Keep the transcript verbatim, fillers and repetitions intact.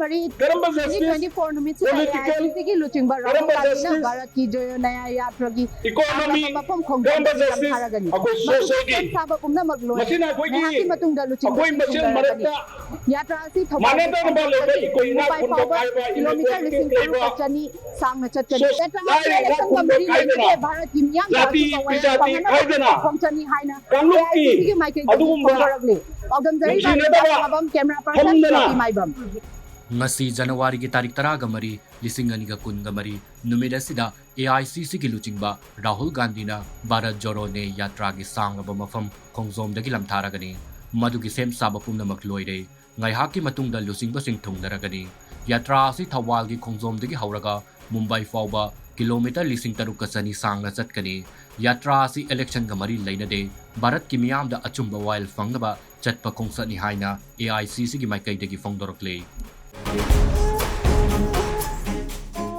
ꯃꯔꯤ ꯀꯔꯝꯕ twenty justice, twenty four ꯅꯨꯃꯤꯠꯁꯤꯗ political, ꯑꯦ ꯑꯥꯏ ꯁꯤ ꯁꯤꯒꯤ ꯂꯨꯆꯤꯡꯕ ꯔꯥꯍꯨꯜ ꯀꯔꯝꯕ ꯒꯥꯟꯙꯤꯅ justice, ꯚꯥꯔꯠꯀꯤ ꯖꯣꯌꯣ ꯅꯌꯥ ꯌꯥꯇ꯭ꯔꯥꯒꯤ economy, ꯃꯐꯝ ꯀꯔꯝꯕ ꯈꯣꯡꯗꯣꯡꯕꯒꯤ justice, ꯂꯝꯊꯥꯔꯒꯅꯤ꯫ ꯑꯩꯈꯣꯏ ꯃꯗꯨꯒꯤ society, ꯁꯦꯝ ꯁꯥꯕ ꯄꯨꯝꯅꯃꯛ ꯂꯣꯏꯔꯦ꯫ ꯃꯁꯤꯅ ꯑꯩꯈꯣꯏꯒꯤ, ꯉꯥꯏꯍꯥꯛꯀꯤ ꯃꯇꯨꯡꯗ ꯂꯨꯆꯤꯡꯕ ꯑꯩꯈꯣꯏ ꯃꯁꯦꯜ ꯃꯔꯛꯇ ꯌꯥꯇ꯭ꯔꯥ ꯑꯁꯤ ꯊꯧꯕꯥꯜ ꯃꯥꯟꯅꯗꯅꯕ ꯂꯩꯕ ꯏꯀꯣꯏ ꯏꯅꯥꯛ ꯃꯨꯝꯕꯥꯏ ꯈꯨꯟꯕ ꯐꯥꯎꯕ ꯍꯥꯏꯕ ꯀꯤꯂꯣꯃꯤꯇꯔ inequality ꯂꯤꯁꯤꯡ ꯇꯔꯨꯛꯀ ꯂꯩꯕ ꯆꯅꯤ ꯁꯥꯡꯅ ꯆꯠꯀꯅꯤ꯫ ꯁꯣ-, ꯌꯥꯇ꯭ꯔꯥ ꯑꯁꯤ ꯂꯥꯏꯔ ꯏꯅꯥꯛ ꯏꯂꯦꯛꯁꯟꯒ ꯈꯨꯟꯕ ꯃꯔꯤ ꯈꯥꯏꯗꯅ, ꯂꯩꯅꯗꯦ꯫ ꯚꯥꯔꯠꯀꯤ ꯃꯤꯌꯥꯝꯅ ꯖꯥꯇꯤ ꯑꯆꯨꯝꯕ ꯋꯥꯌꯦꯜ ꯕꯤꯖꯥꯇꯤ ꯐꯪꯍꯟꯅꯕ ꯈꯥꯏꯗꯅ, ꯈꯣꯡꯆꯠꯅꯤ ꯍꯥꯏꯅ ꯀꯥꯡꯂꯨꯞꯀꯤ ꯑꯦ ꯑꯥꯏ ꯁꯤ ꯁꯤꯒꯤ ꯃꯥꯏꯀꯩꯗꯒꯤ ꯑꯗꯨꯒꯨꯝꯕ ꯐꯣꯡꯗꯣꯔꯛꯂꯤ꯫ ꯄꯥꯎꯗꯝꯖꯔꯤꯕ ꯅꯨꯡꯁꯤꯅꯗꯕ ꯁꯅꯥꯃꯣꯝ ꯀꯦꯃꯦꯔꯥ ꯄꯔꯁꯟ ꯐꯝꯗꯅ ꯖꯣꯇꯤ ꯃꯥꯏꯕꯝ꯫ ꯉꯁꯤ ꯖꯅꯋꯥꯔꯤꯒꯤ ꯇꯥꯔꯤꯛ ꯇꯔꯥꯒ ꯃꯔꯤ, ꯂꯤꯁꯤꯡ ꯑꯅꯤꯒ ꯀꯨꯟꯒ ꯃꯔꯤ ꯅꯨꯃꯤꯠ ꯑꯁꯤꯗ ꯑꯦ ꯑꯥꯏ ꯁꯤ ꯁꯤꯒꯤ ꯂꯨꯆꯤꯡꯕ ꯔꯥꯍꯨꯜ ꯒꯥꯟꯙꯤꯅ ꯚꯥꯔꯠ ꯖꯣꯔꯣ ꯅ꯭ꯌꯥꯌ ꯌꯥꯇ꯭ꯔꯥꯒꯤ ꯁꯥꯡꯂꯕ ꯃꯐꯝ ꯈꯣꯡꯖꯣꯝꯗꯒꯤ ꯂꯝꯊꯥꯔꯒꯅꯤ꯫ ꯃꯗꯨꯒꯤ ꯁꯦꯝ ꯁꯥꯕ ꯄꯨꯝꯅꯃꯛ ꯂꯣꯏꯔꯦ꯫ ꯉꯥꯏꯍꯥꯛꯀꯤ ꯃꯇꯨꯡꯗ ꯂꯨꯆꯤꯡꯕꯁꯤꯡ ꯊꯨꯡꯅꯔꯒꯅꯤ꯫ ꯌꯥꯇ꯭ꯔꯥ ꯑꯁꯤ ꯊꯧꯕꯥꯜꯒꯤ ꯈꯣꯡꯖꯣꯝꯗꯒꯤ ꯍꯧꯔꯒ ꯃꯨꯝꯕꯥꯏ ꯐꯥꯎꯕ ꯀꯤꯂꯣꯃꯤꯇꯔ ꯂꯤꯁꯤꯡ ꯇꯔꯨꯛꯀ ꯆꯅꯤ ꯁꯥꯡꯅ ꯆꯠꯀꯅꯤ꯫ ꯌꯥꯇ꯭ꯔꯥ ꯑꯁꯤ ꯏꯂꯦꯛꯁꯟꯒ ꯃꯔꯤ ꯂꯩꯅꯗꯦ꯫ ꯚꯥꯔꯠꯀꯤ ꯃꯤꯌꯥꯝꯗ ꯑꯆꯨꯝꯕ ꯋꯥꯌꯦꯜ ꯐꯪꯅꯕ ꯆꯠꯄ ꯈꯣꯡꯆꯠꯅꯤ ꯍꯥꯏꯅ ꯑꯦ ꯑꯥꯏ ꯁꯤ ꯁꯤꯒꯤ ꯃꯥꯏꯀꯩꯗꯒꯤ ꯐꯣꯡꯗꯣꯔꯛꯂꯤ꯫